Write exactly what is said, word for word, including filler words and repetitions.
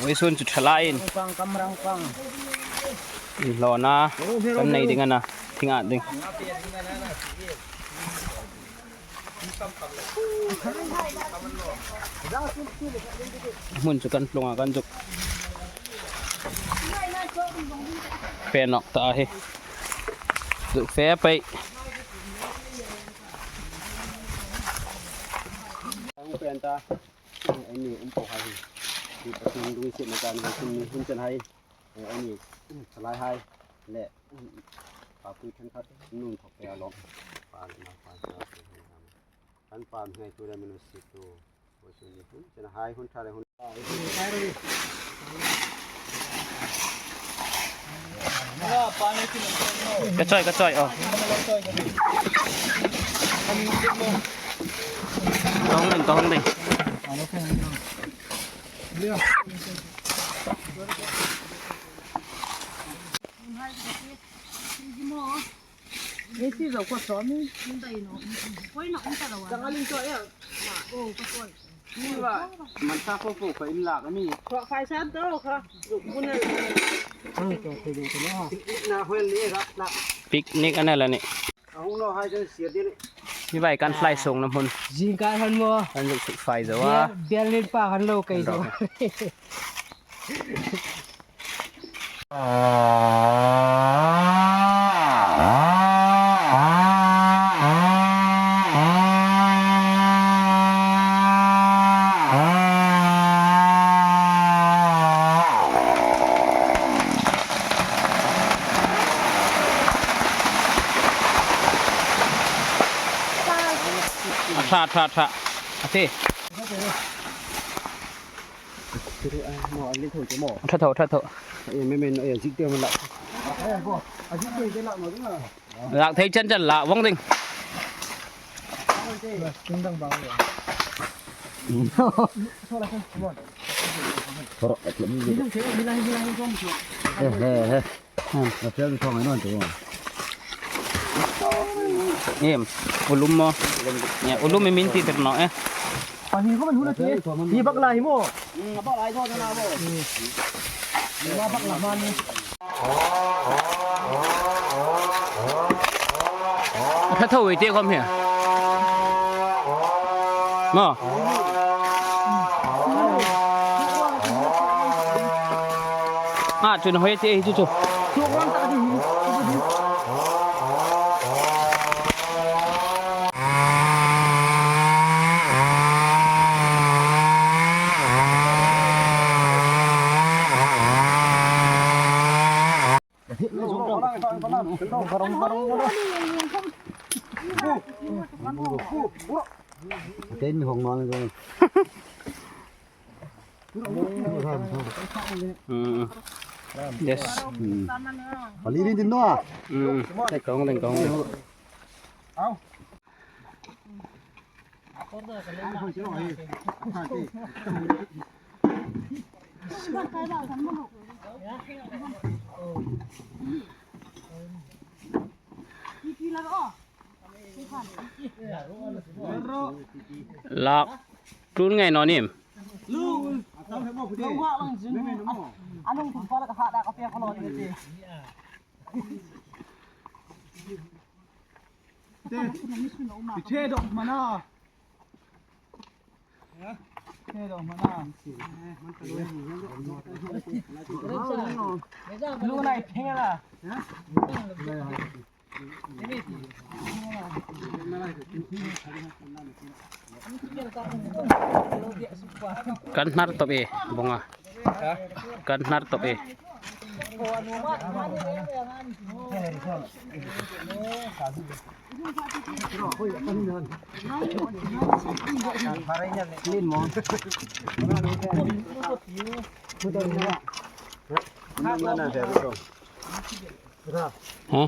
Ui sun chu thalai in. Rangpang, kam rangpang. In lo na. Kan nei ding ana. Thing at ding. Mun chu kan tlung a kan zuk. Pe nok ta hi. Zuk fe pai. Ang penta. Ai ni um pau hai. Ni pa sung dung sit na kan ni hun chen hai. Ai ni salai hai. Le. Pa pui than khat nun thok pe a long. Pa na pa. Kan pa ngai tu da menu sit tu. Bo su ni hun chen hai hun tha le hun. Ka choi, ka choi, oh. Ka hong ding, ka hong ding. Esi zo ko so mi. Chang aling to ya. Oh, ko so. Ni ba, man sa ko ko ka in la ka ni. Ko khai sa to ka. Buna. Ang to ko ko na. Na hol ni ra la. Picnic ana la ni. Ang no hai jang sia de ni. Ni bai kan fly song na mun. Jing ka han mo. Kan fly zo wa. Bial ni pa han lo kai zo. Tha, tha, tha. Ate. Tha tho, tha tho. Lak thei chan chan la, vong ding. Em, ulum mo. Ya, ulum mi minti terno, eh. Pani ko man huna ti. Ni bakla hi mo. Bakla hi mo na mo. Ni bakla man. Tha tho wei te kom he. Mo. A, chu na hoi te chu chu. Ten mi hong non ko. Mm. Yes. Mm. Pali rin din no. Mm. Tek kong, tek kong. Au. Lak tun ngai no nim. Te, te dok mana. Te dok mana. Lu nai phela. Kan hnar top e, bunga. Kan hnar top e. Ha? Oh.